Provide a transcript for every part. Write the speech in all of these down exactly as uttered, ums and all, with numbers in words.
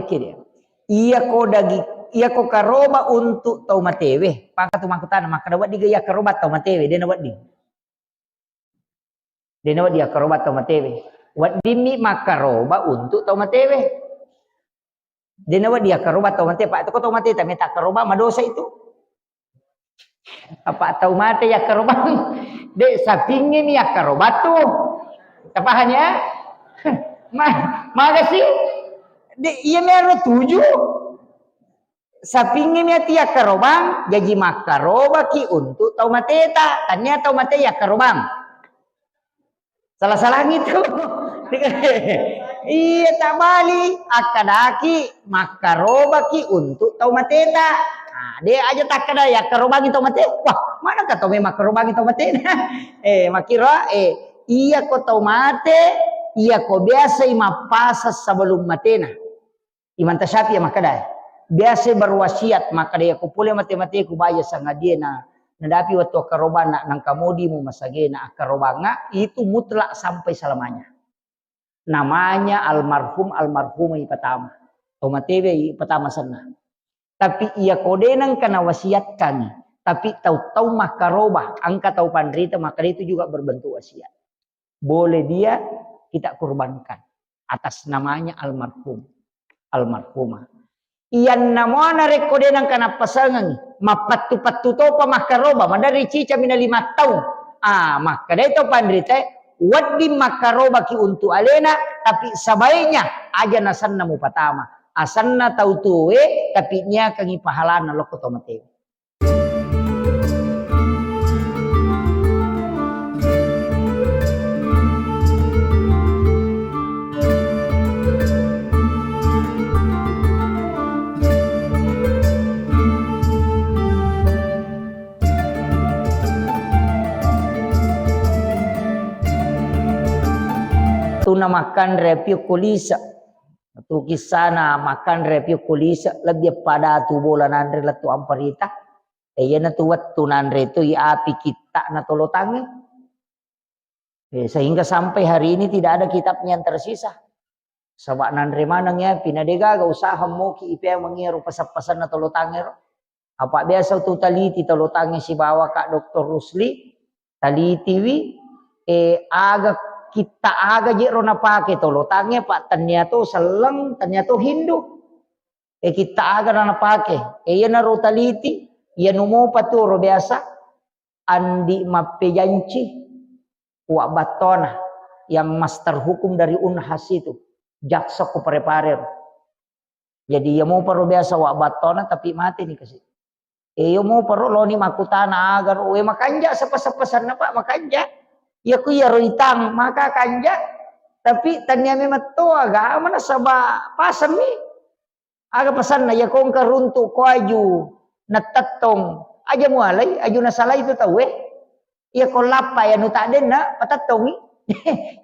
Oke dia. Iya ko dagi, iya ko karoba untuk tau matewe. Pangka tu makkutana, makkeda wedding ga iya karoba tau matewe, dena wedding. Dena wedding iya karoba tau matewe. Wedding mi makkaroba untuk tau matewe. Dena wedding iya karoba tau mate, Pak. Itu ko tau mate, tapi tak karoba, madosa itu. Apa tau mate yakkarobang? De, sapingnge mi yakkarobang tu. Tapahang ya? Ma-, maga sih? De, iya mi ero tuju. Sapingnge mi ati yakkarobang, jaji makkarobaki untuk tau mateta. Tania tau mate yakkarobang. Salah-salah itu. Iya, tak bali. Akkadaki, makkarobaki untuk tau mateta. Nah, de aja takkada, yakkarobangi tau mate. Wah, mana ka tau memang makkarobangi tau matena? Eh, makkiro, eh, iya ko tau mate, iya ko biasai mappasa sebelum matena. Imam Tasyafi'i makkeda, biasa berwasiat makkeda, "Iya ko pole mate-mateku baja sangadie na nadapi wettu akkarobang na, nangka modimu masagena akkarobanga, itu mutlak sampai selamanya." Namanya almarhum, almarhumah ipatama. Tau matewe ipatama senna. Tapi iya ko de nengka nawasiatkangi, tapi tau-tau makkaroba, engka tau panrita, maka itu juga berbentuk wasiat. Boleh dia kita kurbankan atas namanya almarhum, almarhumah. Iyanna muana rekko de nengka nappasengengi, mappattu-pattu topa makkaroba, maderri cicami na lima taung. Ah, makkedai to panrita, wedding makkarobaki untuk alena, tapi sebaiknya aja nasenna mupatama. Asenna tau tuwe, tapi niakangi pahalana lokko to mate. Tuna makanre piokko lise. Tu kissana makanre piokko lise, lebbi pada tu bola nanre lettu amparita. E, iyanatu wettu nanre tu i api kitta'na tolotangnge. E, sehingga sampai hari ini tidak ada kitabnya yang tersisa. Saba nanre maneng ya, pina degaga usaha moki ipea mengiro pasang-pasanna tolotangnge ro. Apa biasa tu taliti tolotangnge sibawa Kak Doktor Rusli, talitiwi, e, aga kitta aga je ro napake tolotangnge, Pak, tania to selleng, tania to hindu. E, kitta aga na napake. E, iyanaro taliti, iya numopa tu ro biasa, Andi Mappejanci, Uwa Battona, yang master hukum dari Unhas itu, jaksa ko Parepare. Jadi iya mopa ro biasa Uwa Battona, tapi mate ni kasi. E, iya mopa ro loni makkutana aga ro, we makanja seppa-seppa senna, Pak, makanja. Iya ku iya ro itang, maka kanja. Tapi tania memang to agama nasaba pasang mi. Aga pasanna, iya ko engka runtu ko aju natettong, aja mualai, aju nasalai tu tauwe. Iya ko lappa ya nu taddenna patettongi.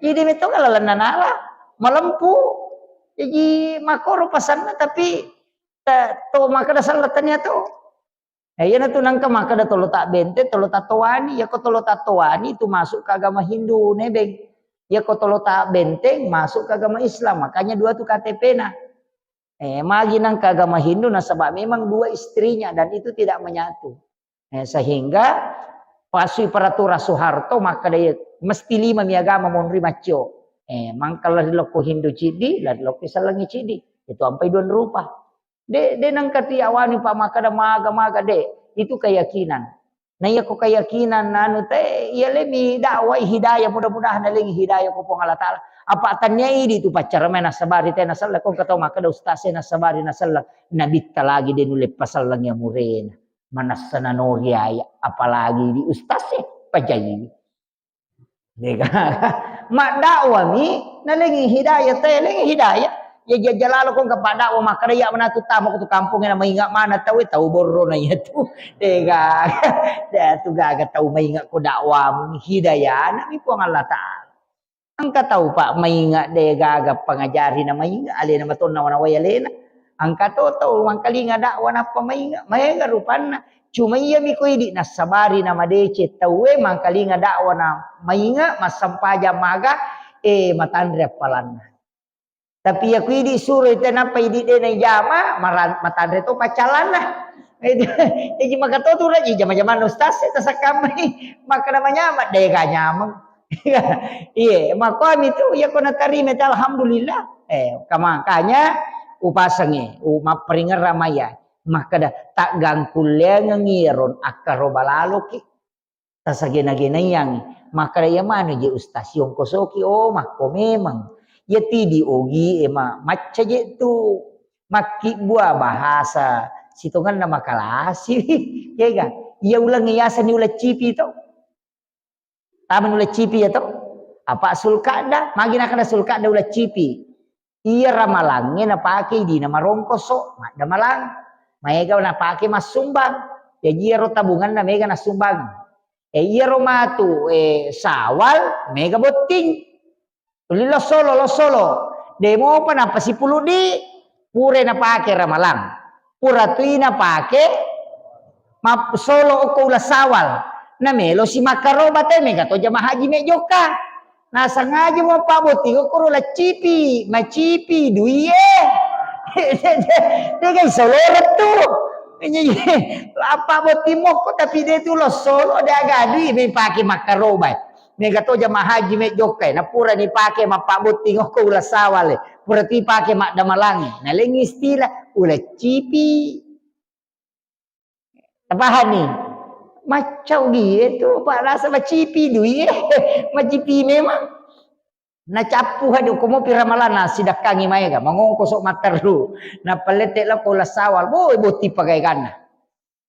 Jadi metto lalenna nala, malempu. Jadi makoro pasanna, tapi ta-, to makkeda selleng tania to. Nah, iyanatu nangka makkeda tolo ta bente, tolo ta towani. Iya ko tolo ta towani itu masuk ke agama Hindu, nebeng. Iya ko tolo ta benteng masuk ke agama Islam. Makanya dua tu K T P-na. Eh, magi nangka agama Hindu nasaba memang dua istrinya dan itu tidak menyatu. Eh, sehingga pasui peraturan Soeharto makkeda mesti lima mi agama monri maccio. Eh, mangka lari lokko Hindu ciddi, lari lokko Islam ciddi. Itu ampai dua rupa. De, de nengka tiawani pa makkeda maga-maga de. Itu keyakinan. Na iya ko keyakinan anu te, iya lemi dakwai hidayah, mudah-mudahan nalengi hidayah ko Puang Allah Taala. Apa tania idi tu paccara mai nasabari te nasella, ko engka tau makkeda ustaz e nasabari nasella, nabitta lagi de nulle paselleng ya murena. Manassa nanori aya, apalagi di ustaz e pajaiwi. Dega. Maddakwami nalengi hidayah, te lengi hidayah. Ya jajjalalo ko engka padakwa makkeda iya manatu tama ko tu kampung na mainga mana tau, tau borro na iya tu. Dega. De tu gaga tau mainga ko dakwamu, hidayah na mi Puang Allah Taala. Engka tau pa mainga de gaga pangajari na mainga alena matonna wana wai alena. Engka to tau mangkalinga dakwa nappa mainga, maega rupanna. Cuma iya mi ko idi nassabari na madeceng tauwe mangkalinga dakwa na mainga, massempajang maga, eh, matanre appalanna. Tapi iya ku idi suro itu, nappa idi de na ijama, maran-, matanre to pacalanna. Itu, iji maka to tu raji jama-jama ustaz, saya tasakamai. Maka namanya mat dega nyameng. Iya, makomi tu, iya ko natarima itu, alhamdulillah. Eh, ka-, makanya upasangi, u-, mapperingeng ramaya. Makkeda, taggangkulleangengi iyaro akkaro balaloki. Tasagena-genaiangi. Makkeda, iya manu je ustaz, yongkosoki, oh, makko memang. Iya tidi ogi, ema, macca je tu. Makkibbua bahasa, sitongenna makalasi. Kega, iya uleng iyasani uleng cipi to. Tama uleng cipi ya to? Apa sulkada? Magi nakada sulkada uleng cipi. Iya ramalangnge napake dina marongkoso, maddamalang. Maega napake massumbang. Jaji iyaro tabunganna mega nassumbang. E iyaro matu, e, Sawal mega botting. Tuli lossolo, lossolo. Demopa nappa sipuluddi, pura napake ramalang. Pura tui napake map-, solo okko uleng Sawal. Namelo si makkaroba te mega to jamaah haji mejjokka. Nasangaja mo pabbotting okkoro laccipi, macipi duie. Degai soloreng tu. Apa botting mokko tapi de tu lossolo de aga dui mepake makkaroba. Mega to jamaah haji mejjokka, napura ni pake mappabbotting okko uleng Sawal, pura tu pake maddamalangnge. Nalengngi istilah uleng cipi. Tapahanni? Macca ugie tu, Pak, rasa macipi dui, macipi memang. Nacappu hadu komo pi ramalanna sidakkangi maega, mangongkoso matteru. Napallette lako uleng Sawal, boy, botting pagaeganna.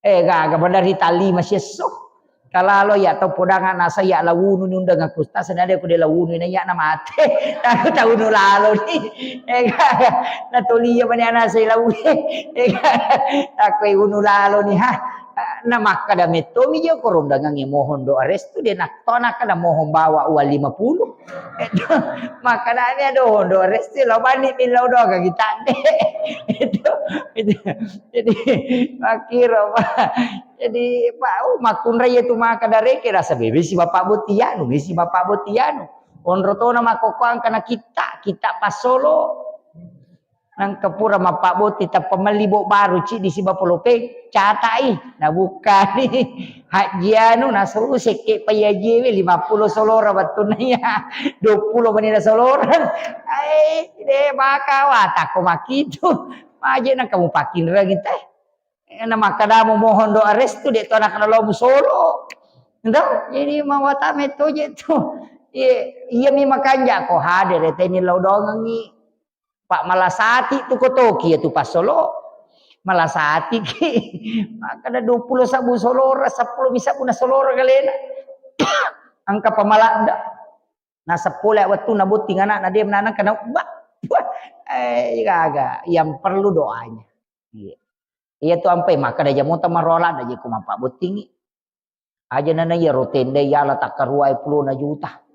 Eh, gaga pada ri tali masiesso. Kalalo ya tau podang nasa ya lawunu ni undang aku, tasana de ko de lawunu na ya na mate. Aku taunu lalo ni. Eh, gaga. Na toli ya mani anasa lawunu. Eh, gaga. Aku unu lalo ni, ha. Na makkada metto mi je ko rondangan e mohon doa restu de na to na kada mohon bawa uang lima puluh. Itu, makkedami, "Aduh, do resti lo bani mi lo do kagi tadde." Itu, itu. Jadi, makkiro, Pak. Jadi, Pak, oh, makkunrai itu maka dareke rasa bebe si Bapak Botianu, si Bapak Botianu. Onro tona makkokkoang kana kita, kita pasolo. Nangka pura mappabbotting tappa melli bot baru ciddi siba polopeng, catai, nabukkani. Hajji anu, naseru sekke pai ajiewe, lima puluh solora wettunna iya, dua puluh menina solora. Ai, de maka watakko makitu. Maje nangka mupakkinreng teh. Eh, na makkadamo mohon doa restu, de to anak nalo musolo. Ndo, jadi mawata metto je tu. Iya, iya mi makanja ko hadere teni lao dongengi. Pak malasati tu kotoki ya tu pasolo. Malasati ki. Makkada dua puluh sabbu solora, seppulo mi sabbu na solora galena. Angka pamaladda. Na seppulo wettu na botting anak na dia menanang kena ubah. Eh, gaga. Yang perlu doanya. Iya. Iya tu ampai makkada jamota marola da je ko mappabbottingi. Aja nana iyaro tenda iyala takkaruwae pulona juta.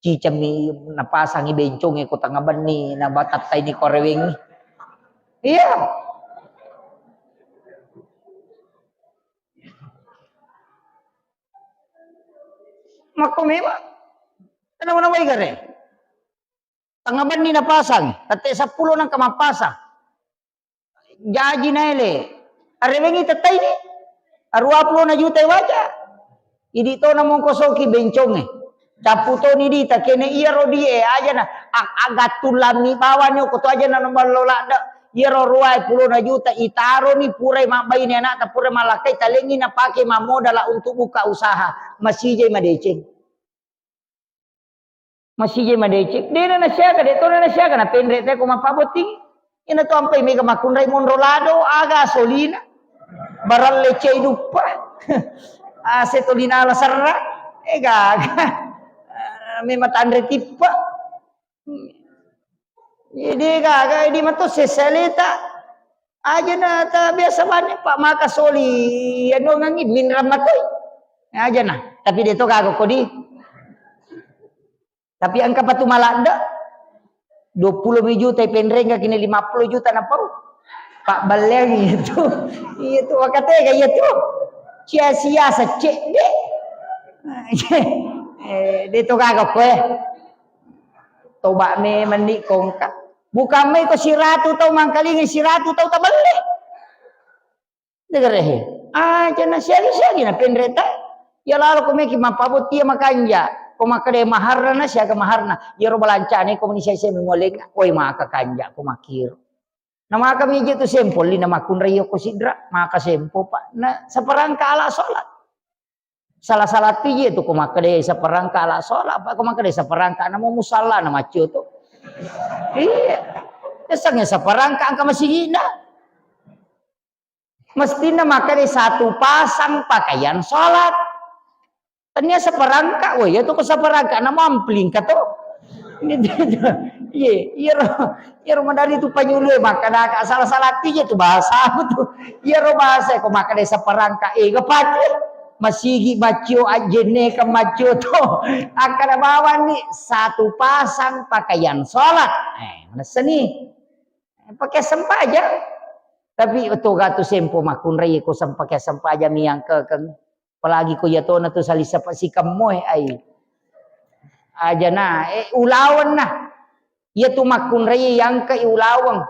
Cicammi napasangi bencongnge ko tengnga benni, nabatattaini ko rewengngi. Iya. Makko memang. Tenang-tenang wae gare. Tengnga benni napasang, tette seppulo nangka mappasang. Jaji naele. Arewengngi tettaini. Aruwa pulona juta waja. Idi tona mongkosoki bencongnge. Cappu toni dita kene iyaro die ajana. Ag-, agattulammi bawani okko to ajana naballo ladde. Iyaro ruwae pulona juta itaroni purai mabbaine anakta purai malakkai talengngi napake mammodala untuk buka usaha. Masijai madeceng. Masijai madeceng. Dena nasiaga, de tona nasiaga, napenre te ko mappabbotting. Ina to ampai mega makkunrai monro lado, aga solina. Baralle cei duppa. Ase tolina la serra. Eh, gaga. Eh, memang tanre tippa. Jadi gaga di mato sesaleta. Aja na ta biasa bane, Pak, maka soli anu ngangi minram matoi. Aja na, tapi de to gaga kodi. Tapi angka patu maladde. Dua puluh mi juta penrengga kini lima puluh juta na pau. Pak balleang itu. Iya tu wakatega iya tu. Sia-sia secce de. Eh, de to gaga koe. Toba me mandi kongka. Bukan mai ko siratu tau mangkalingi siratu tau tabelle. Degerehe. Aja na siagi-siagi na penreta. Ya lalo ko meki mappabottia makanja. Ko makkeda maharna na siaga maharna. Iyaro balancane ko meni sese mengoleng. Woi maka kanja ko makkiro. Na maka mije tu sempo li na makkunrai ko sidra. Maka sempo pak. Na saparangka ala sholat. Salah-salah tije tu ko makkeda saparangka ala sholat. Apa ko makkeda saparangka na mau musalla na maccio tu. Iya. Esangnya saparangka angka masigina. Mestinna makkeda satu pasang pakaian sholat. Tania saparangka, woi, iya tu ko saparangka na mampling ka to. Iya, iya ro, iya ro madari tu panyulu makkeda ka salah-salah tije tu bahasa tu. Iya ro bahasa ko makkeda saparangka, eh, gapati. Masigi maccio ajenne ka maccio to. Akkada bawang ni satu pasang pakaian sholat. Eh, manessa ni. Pakai sempajang. Tapi toga tu sempo makkunrai ko sem-, pakai sempajang miangkekeng. Apalagi ko iya tona tu salisa pa-, sikemmoe ai. Aja na, eh, ulaweng na. Iya tu makkunrai yangke ulaweng.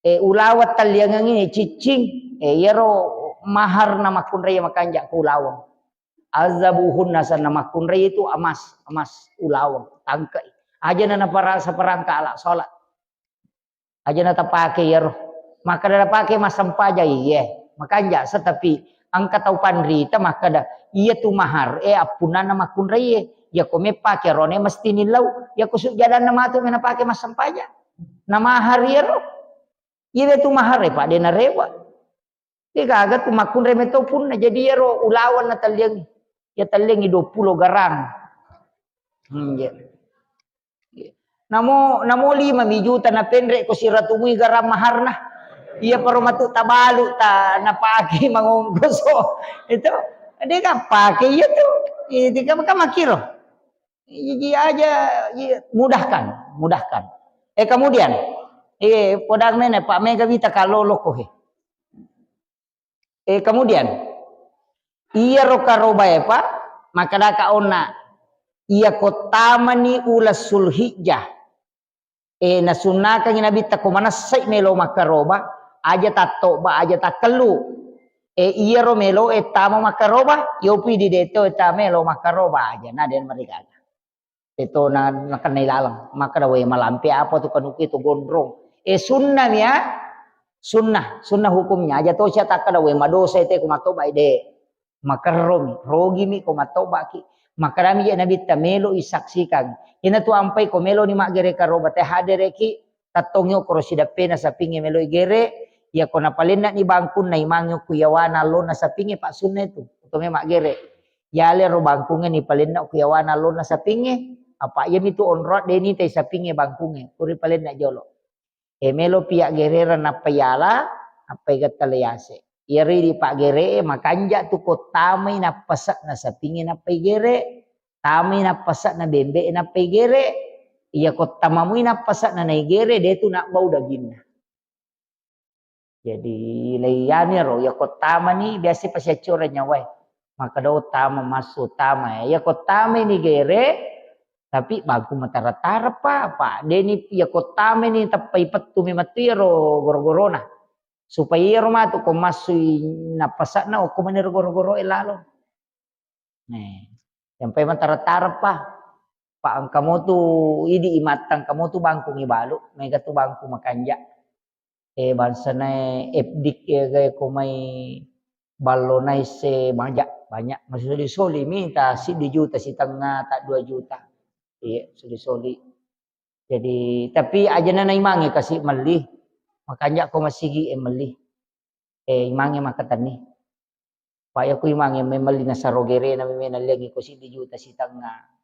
Eh, ulaweng talliangengi ciccing. Eh, iyaro mahar na makkunrai makanja ko ulaweng. Azabuhunna sanna makkunrai itu emas, emas ulaweng, tangke. Aja na naparasa perangka ala sholat. Aja na tapake iyaro. Makkeda napake massempajang, iye. Makanja sa, tapi engka tau panrita makkeda, iya tu mahar e appunnanna makkunraie. Iya ko meppake rone mesti nillau. Iya ko sujjadanna matu me napake massempajang. Na mahar iyaro. Iya tu mahar e, Pak, de narewa. Degaga tu makkunrai metto punna. Jadi iyaro ulaweng na talliangi. Iya talliangi dua puluh garang. Hmm, iya. Namo, namo lima mi juta na penre ko siratu mui garang maharna. Iya paro matu tabalu ta napake mangongkoso. Itu. Dega pake iya tu. Itu kan, kan makiro. Jadi aja, iya, mudahkan, mudahkan. Eh, kemudian, eh, podang mene, Pak, mega wita kalolo ko he. Eh, kemudian, iyaro karobae, Pak, makkedaka onna, iya ko tamani uleng Sulhijjah, eh, nasunnakangi Nabitta ko manessai melo makkaroba, aja tattoba, aja takkellu. Eh, iyaro melo e tama makkaroba, yopi di deto e tama melo makkaroba aja, na den marigaga. Eto na, nakennai laleng. Makkeda, "We, malampe apa tu kanuku itu gondrong?" Eh, sunnah mi ya. Sunnah, sunnah hukumnya. Aja to sia takkeda, "We, madosa ite ko mattoba ide." Makerromi, rogimi ko mattobaki. Makkedami je Nabitta, "Melo isaksikan." Ina tu ampai ko melo ni maggere karoba te hadereki, tattongi okoro sidappena sapinge melo igere, iya ko napalenna ni bangkunna imangi ku yawana allonna sapinge, pak sunna itu. Utome maggere. Yale ro bangkunge ni palenna ku yawana allonna sapinge, apa iyami tu onroa de nitai sapinge bangkunge, puri palenna jolo. E melo pi aggerereng nappa yala, nappa igetta le yase. Iyaro idi paggere e makanja tu ko tamai nappase'na sapinge nappa igere, tamai nappase'na bembe e nappa igere, iya ko tamamui nappase'na naigere de tu nabbau daginna. Jadi, leiyani ro, iya ko tamani biasa pasiaccoreng nyawae. Makkeda, "Oh, tama massu, tama." Iya ko tamani gere, tapi bangku matara-tara pa, pa. Deni iya ko tamani teppai pettu mi metu iyaro goro-gorona. Supaya iyaro matu ko massui nappase'na okko mani ro goro-goro e lalo. Nih, sampai matara-tara pa. Pa engka motu idi imattang, engka motu bangkung ibalu, mega tu bangku makanja. Eh, bangsana F D K ya, ga ko mai ballo naisse banyak, banyak. Masuli-suli mi ta siddi juta sitengnga, ta dua juta. Iya, suli-suli. Jadi, tapi ajana na imange kasi melli. Makanja ko masigi e melli. Eh, imange makkatenni. Pak, ya ku imange memelli nasaro gerena, memena liangi ko siddi juta sitengnga.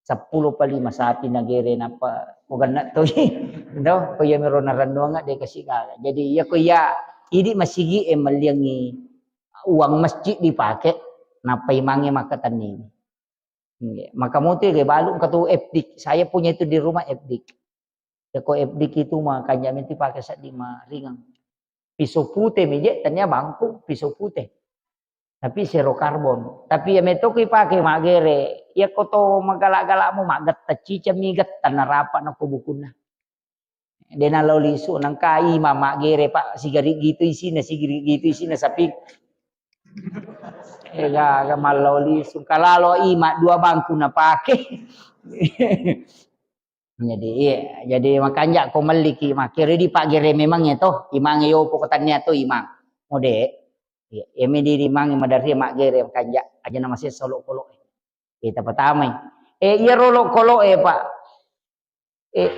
Seppulo pa lima sapi na gere nappa ko genna toi. Do, ko iya mero narennuanga de kasi gaga. Jadi iya ko iya idi masigi e melliangi uang masjid dipake, nappa imange makkatenni. Iya. Maka motu ya balu engka tu F D K. Saya punya itu di rumah F D K. Ya ko F D K itu makanja menti pake seddi maringang. Pisau pute mi je, tania bangku, pisau pute. Tapi zero karbon. Tapi ya metto ku ipake maggere, ya ko to maggala-galamu maggetta ciceng mi getta narapa na ko bukunna. De' nalao lisu, nangka imang maggere, Pak, sigari gitu isina, sigari gitu isina sapi. Eh, gaga mallao lisu. Kalalo imang dua bangku napake. Jadi, iya, jadi makanja ko melliki, makkiro di paggere memang ya toh, imang yo pokok tania toh imang. Mode. Iya, iya, mi di imang maderri maggere makanja, aja na masessa olokolo. Eh, tapatamai. Eh, iya rolo kolo, eh, Pak. Eh,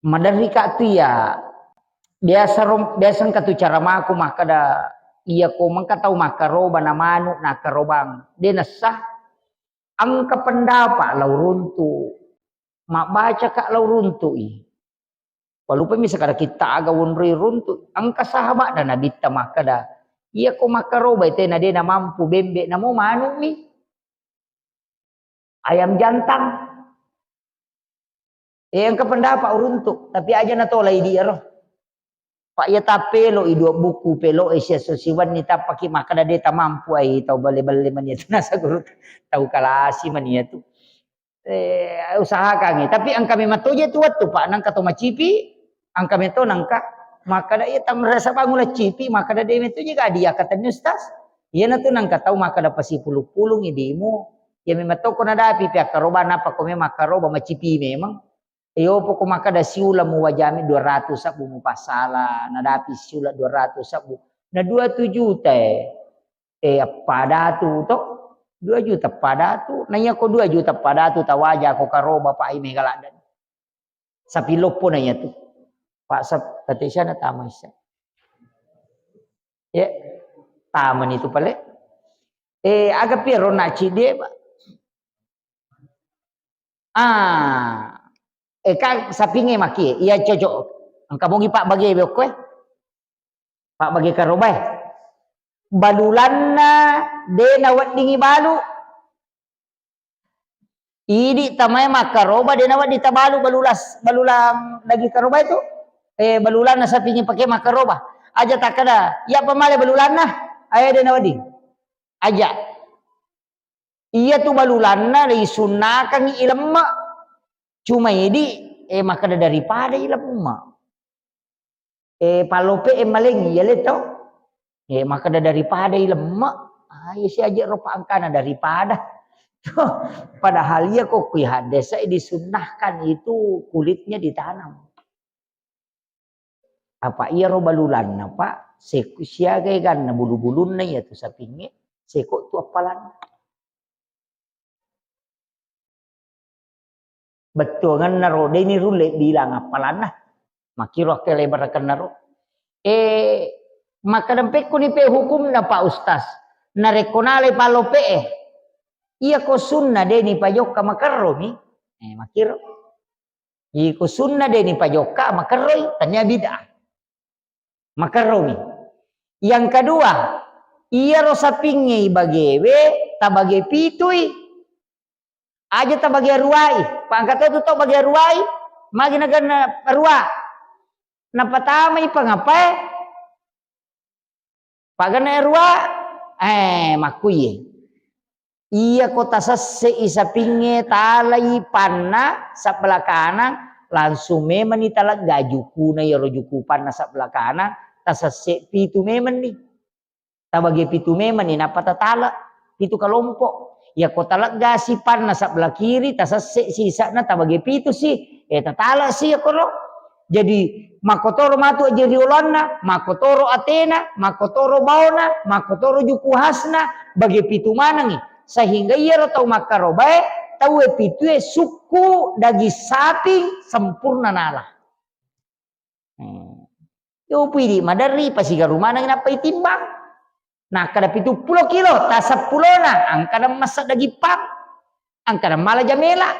maderri ka tu iya. Biasa rom-, biasa engka tu cara mako makkada, iya ko mengka tau makkaroba na manu, nakkarobang. De' nessa, engka pendapat lao runtu. Mabbaca ka lao runtu i. Walupa mi sakada kitta aga wonroi runtu. Engka sahabat dan Nabitta makkada, iya ko makkaroba tena de' na mampu bembe namo manu mi. Ayam jantan. Eh, engka pendapat uruntu, tapi aja natolai di ero. Pak iya tapelo i dua buku, pelo e sia so siwenni tappaki makkada de' tamampu ai tau belle-belle mani itu nasa guru tau kalasi mani itu. Eh, usahakan i. Tapi engka memang toje tu wettu, Pak, nangka to macipi, engka meto nangka makkada iya tam rasa bangun la cipi, makkada de' meto je ka dia katenni Ustaz. Iya na tu nangka tau makkada pasipulung-pulung idimu. Iya memang toko nadapi pi akkaroba, napa ko memang akkaroba macipi memang. Iyo poko makkada siula muwajami dua ratus sabbu mupassala, nadapi siula dua ratus sabbu. Na dua tu juta e. Eh, appada tu to? Dua juta pada tu. Na iya ko dua juta pada tu tawaja ko karoba Pak i mega laddan. Sapi loppo na iya tu. Pak Sap, Tatesya na tama isa. Ya, tama ni tu pale. Eh, aga pi ro na cidde, Pak. Ah, eh, kan sapinge maki, iya cocok. Engka mongi Pak bage be okko, eh. Pak bage karoba, eh. Balulanna de' naweddingi balu. Idi tamae makkaroba de' nawedding tabalu balulas, balulang daging karoba itu. Eh, balulanna sapinge pake makkaroba. Aja takkada, iya pamale balulanna, ae de' nawedding. Aja. Iya tu balulanna risunnakangngi ilemme. Cuma idi, eh, makkeda daripada ilemme. Eh, pallope e maleng iya le to. Eh, makkeda daripada ilemme. Ah, iya si aje ro pangkana daripada. Padahal iya ko kui hadese disunnahkan itu kulitnya ditanam. Apa iyaro balulanna, Pak, seko siaga eganna bulu-bulunna iya tu sapingnge, seko tu appalanna. Bettuangenna ro, de' ni rulle bilang appalanna. Makkiro akkelebarakkenna ro. Eh, makkeda pekkoni pe hukumna, Pak Ustaz? Narekko nalai pallope e, iya ko sunna de' ni pajokka makerromi. Eh, makkiro. Iko sunna de' ni pajokka, makerroi, tania bid'ah. Makerromi. Yang kedua, iyaro sapingnge ibagewe, tabage pitui. Aja tabage aruai. Pangka to tu to bage aruai, magi naganna arua. Napatamai pangapae, Paganna arua, eh, makkuiye. Iya ko tasesse'i sapingnge, talai panna sebelah kanang, langsung memenni talegga jukuna, iyaro juku panna sebelah kanang, tasesse pitu memenni. Tabage pitu memenni, nappa tatale pitu kelompok. Iya ko talegga si panna sebelah kiri, tasesse sisa'na tabage pitu si, eh, tatale si, iya kono. Jadi, makkotoro matu aja rioloanna, makkotoro atena, makkotoro baona, makkotoro juku hasna, bage pitu manengngi. Sehingga iyaro tau makkarobae, tauwe pitue sukku daging saping sempurna nala. Hmm. Yo pidi maderri, pasigaru manengngi nappa itimbang. Nakkeda pitu pulo kilo, taseppulona, angkana massa daging pang, angkana mala jamela.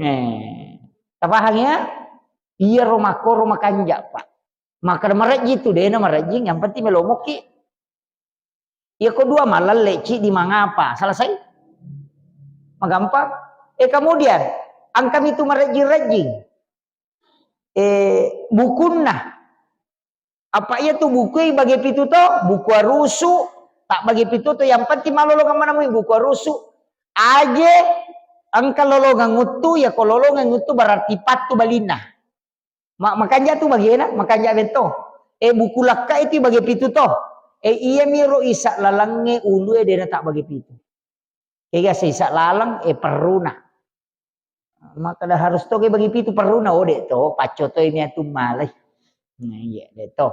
Eh, tapahang ya? Iyaro makkoro makanja, Pak. Makkeda marejjing tu, de'na marejjing, yang penting melo mokki. Iya ko dua malalle, ciddi mangapa? Selesai? Magampang. Eh, kemudian, angkami tu marejjing-rejjing. Eh, bukunna. Apa iya tu bukui bage pitu to, buku arusu, tak bage pitu to, yang penting malolongeng manamui buku arusu. Aje, engka lolongeng uttu, ya ko lolongeng uttu berarti pattu balinna. Ma-, makanja tu bagena, makanja metto. E, buku lakka itu bage pitu to. E, iyamiro isa lalengnge ulue dena tak bage pitu. Kega seisa laleng, e, perruna. Makkeda harus to ke bagi pitu perruna, oh, de to, pacco toi miatu malai. Nah, iya, de to.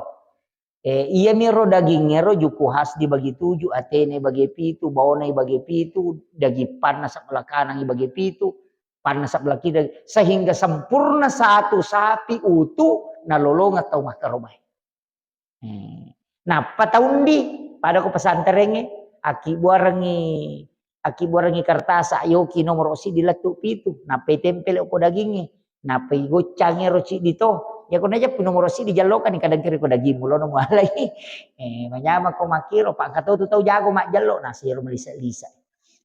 E, iyamiro dagingngero juku khas dibagi tuju, atene bagi pitu, baonai bagi pitu, daging panna sebelah kanan bagi pitu, panna sebelah kiri, sehingga sempurna satu sapi utuh nalolongeng tau makkarobae. Eh, nappa taundi, pada ko pesantrengnge, akkibuarengngi, akkibuarengngi kertasa, yoki nomoro siddi lettu pitu, nappa itempele ko dagingnge, nappa igoccangi ero ciddi to. Ya ko najeppu nomoro siddi jallokani, kadang kira ko daging mulono mualai. Eh, manyamako makkiro, pa engka to tu tau jago majjallo, nasiro melisa-lisa.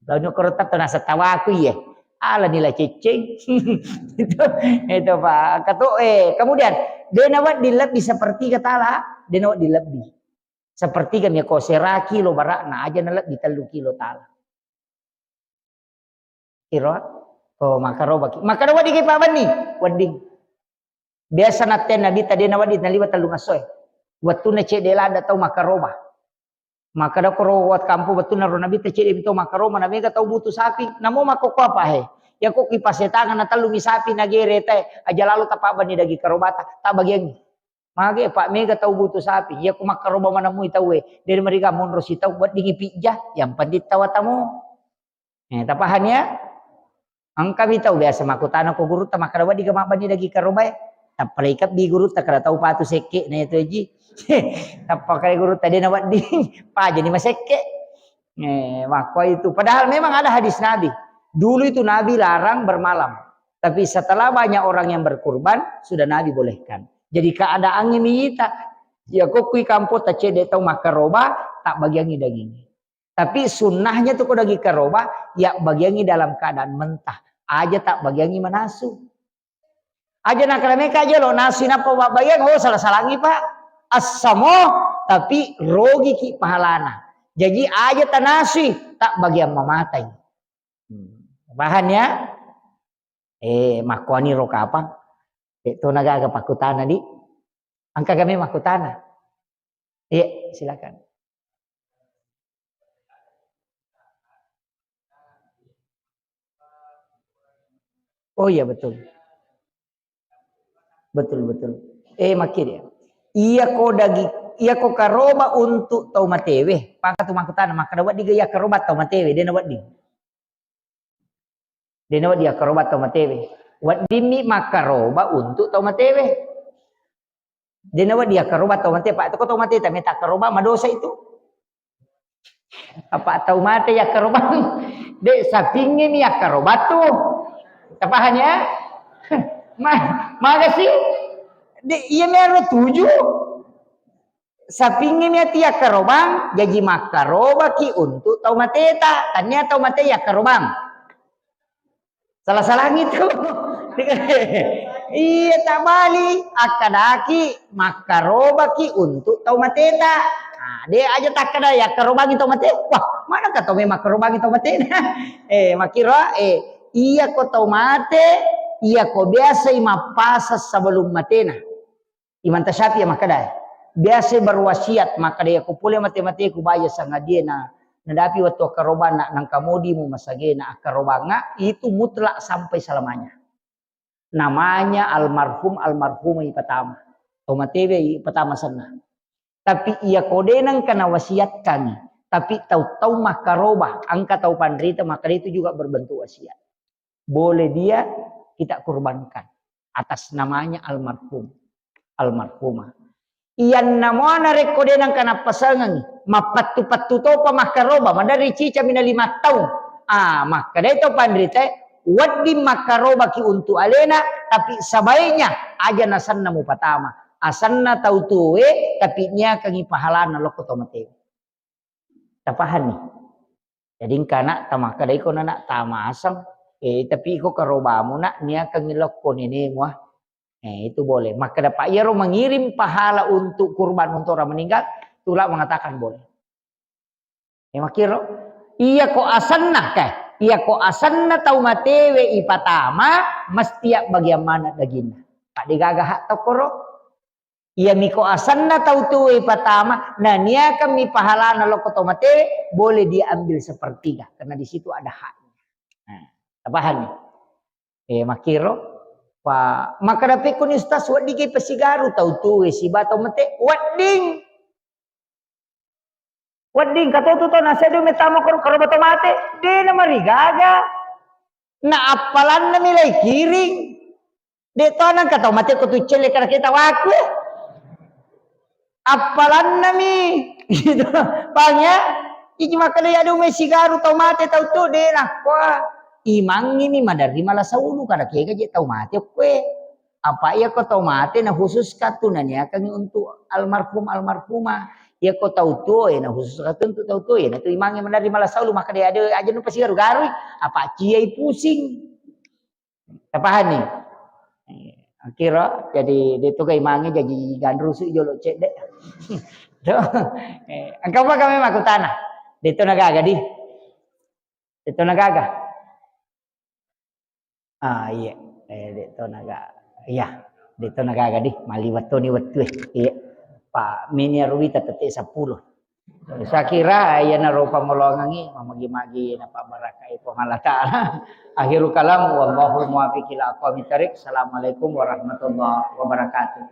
Lalu koro tetto nasa tawaku iye. Ala nila ceceng. Itu, itu, Pak. Kato, eh, kemudian, de nawedding lebbi sepertiga tala, de nawedding lebbi. Sepertiga mi ko sera kilo barakna, aja na lebbi tellu kilo tala. Iro, ko makkarobaki. Makkaroba di ke Pak Bani, wedding. Biasa natte Nabitta de nawedding naliwa tellung essoe. Wettunna cedde ladde tau makkaroba. Makkeda koro wat kampong wettunna ro Nabitta cedde mi tau makkaroba, na mega tau butuh sapi. Namo makkokko apa he? Ya ko kipasetangeng na tellu mi sapi nagere te, aja lalo tapabbanni daging karobata, tak bagiangi. Mage Pak, mega tau butuh sapi. Ya ko makkaroba manamui tauwe, de mariga monro si tau weddingi pijja, yang penting tawa tamo. Eh, tapaham ya? Engka mi tau biasa makkutana ko gurutta, makkeda wedding ga mabbanni daging karobae? Tappa ikebbi gurutta, kada tau patu sekke na itu ji. Tappa kali gurutta de nawedding, pajani masekke. Eh, makko itu. Padahal memang ada hadis Nabi. Dulu itu Nabi larang bermalam. Tapi setelah banyak orang yang berkurban, sudah Nabi bolehkan. Jadi keadaannya miyita. Ya kokkui kampong tacedde tau makkaroba, tak bagiangi daging. Tapi sunnahnya tu ko daging karoba, ya bagiangi dalam keadaan mentah. Aja tak bagiangi manasu. Aja nakala meka aja lo nasu nappa wabbagiang, oh, salah-salangi, Pak. Assamo, tapi rogiki pahalana. Jadi aja tanasui, tak bagian mamatai. Hmm. Paham ya? Eh, makkuani ro kapang. Eh, to nagaga pakkutana, di. Engka kami makkutana. Iya, silakan. Oh iya, betul. Betul, betul. Eh, makkiri. Iya ko daging, iya ko karoba untuk tau matewe. Pangka tu makkutana, makkeda wedding ga iya karoba tau matewe, de nawedding. De nawedding iya karoba tau matewe. Weddingmi makkaroba untuk tau matewe. De nawedding iya karoba tau mate, Pak. Toko tau mate, tameta karoba, madosa itu. Apa tau mate iya karoba? De, sapingnge mi iya karoba tu. Tapaham ya? Ma-, maga sih? De, iya mero tuju. Sapingnge mi ati iya karobang, jaji makkarobaki untuk tau mateta. Tania tau mate iya karobang. Salah-salangi tu. Iya, tak bali. Akkadaki, makkarobaki untuk tau mateta. Nah, de aja takkada, ya, karobangi tau mate. Wah, mana ka tau memang karobangi tau matena? Eh, makkiro, eh, iya ko tau mate, iya ko biasai mappasa sebelum matena. Imam Tasyafi'i makkeda, biasa berwasiat, makkeda, "Iya ko pole mate-mateku baja sangadie na, nadapi wettu akkarobang na, nangka modimu masagena akkarobanga, itu mutlak sampai selamanya." Namanya almarhum, almarhumah ipatama. Tau matewe ipatama senna. Tapi iya ko de nengka nawasiatkangi, tapi tau-tau makkaroba, engka tau panrita, makkeda itu juga berbentuk wasiat. Boleh dia kita kurbankan atas namanya almarhum, almarhumah. Iyanna muana rekko de nengka nappasengengi, mappattu-pattu topa makkaroba, maderri cicami na lima taung. Ah, makkedai to panrita, wedding makkarobaki untuk alena, tapi sebaiknya aja nasenna mupatama. Asenna tau tuwe, tapi niakangi pahalana lokko to mate. Tapahanni? Jadi engka anak tamakkeda iko anak tamaseng, eh, tapi iko karobamu nak niakangi lokko nenemu, ah. Eh, itu boleh. Makkeda, Pak, iyaro mengirim pahala untuk kurban untuk orang meninggal, ulama mengatakan boleh. Eh, makkiro, iya ko asenna, eh, iya ko asenna tau matewe ipatama, mesti ya bagian mana daginna. Pak, degaga hak tokoro. Iya miko asenna tau tuwe patama, naniakan mi pahalana lokko to mate, boleh diambil sepertiga karena di situ ada haknya. Nah, tapahami? Eh, makkiro, pa, makkeda pekko ni Ustaz, wedding ke pasigaru tau tuwe siba tau mate, wedding. Wedding katotu to nasa de metama koro koro to mate, de na marigaga. Na appalanna mi lai kiring. De to nangka tau mate ko tu celle kana kita waku. Appalanna mi. Gitu. Paham ya? Iki makkeda ya de me sigaru tau mate tau tu de na kwa. Imangi mi maderri mala saulu kada kega je tau mate kue. Apa iya ko tau mate na khusus katu naniakan untuk almarhum almarhumah. Iya ko tau tuo ya na khusus katu untuk tau tuo ya na tu imangi menerima la saulu maka dia ada aja nu pasti garu-garu. Apa ciai pusing. Tapahan nih. Kira jadi dia tu kai imangi jadi gandrusu jolo cedek. Tuh. Eh, engkau apa kami makutana? Dia tu nagaga di. Dia tu nagaga. Ah, iya. Eh, de to naga. Iya, de to nagaga di. Maliwat to ni wettu e. Iya. Pa mini ruwita tette seppulo. Saya kira iya na rupa molongangi mamagi-magi na pabarakai Puang Allah Taala. Akhirul kalam, wallahul muwaffiq ila aqwamit thariq. Assalamualaikum warahmatullahi wabarakatuh.